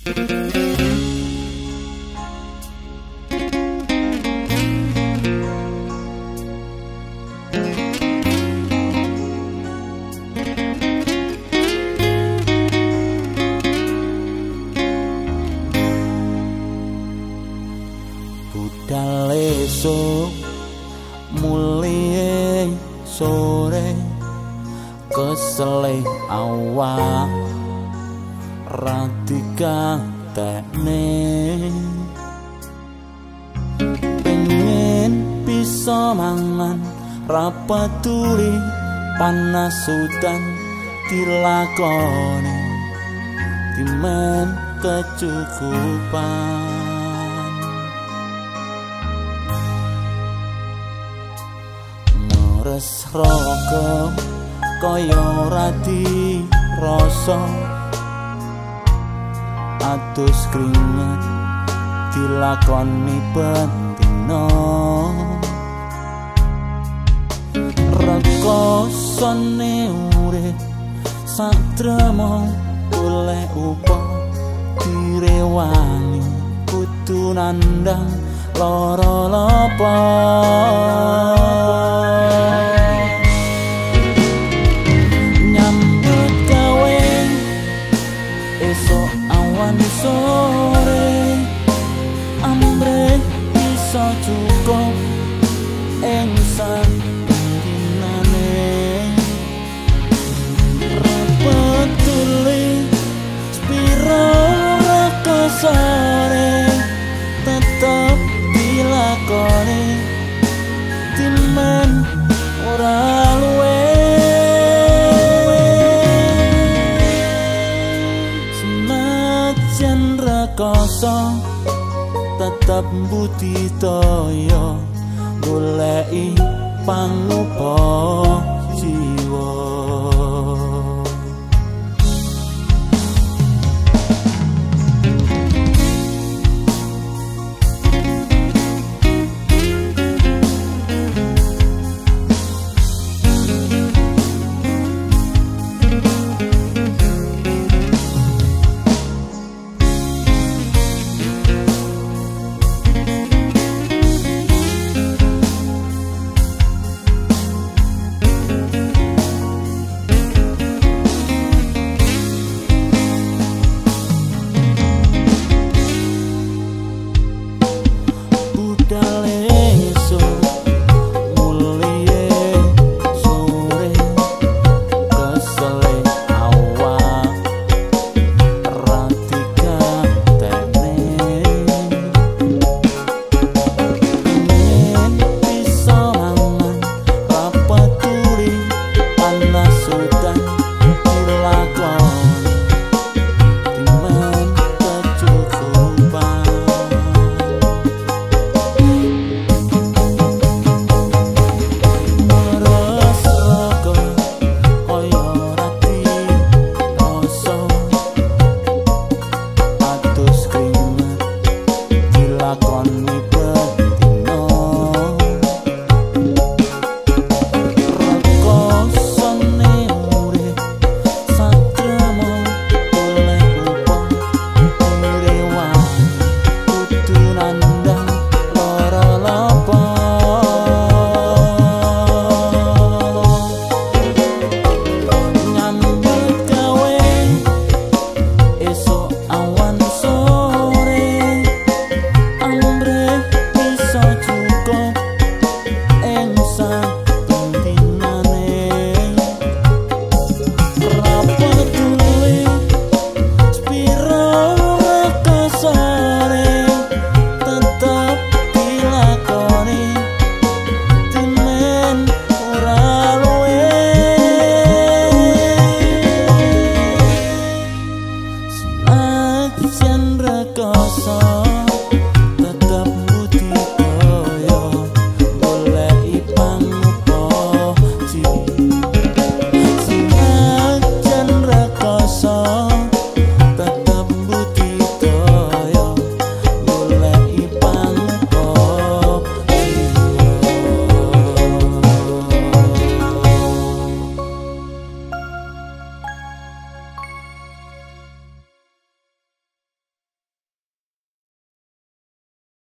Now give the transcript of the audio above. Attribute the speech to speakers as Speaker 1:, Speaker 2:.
Speaker 1: Budal esuk mulihe sore, kesele awak ra dikatekne. Pengen bisa mangan ra peduli panas udan dilakoni timen kecukupan. Meres raga kaya ora dirasa, atus kringet dilakoni bendina. Rekosone urip satrema golek upah direwangi kudu nandhang lara lapa. Nyambut gawe esuk awan sore, amrih bisa cukup ing sakinane. Ra peduli spiro rekosone tetep dilakoni timen ora luwe. Senajan rekoso tetep budidaya goleki pangupa jiwa.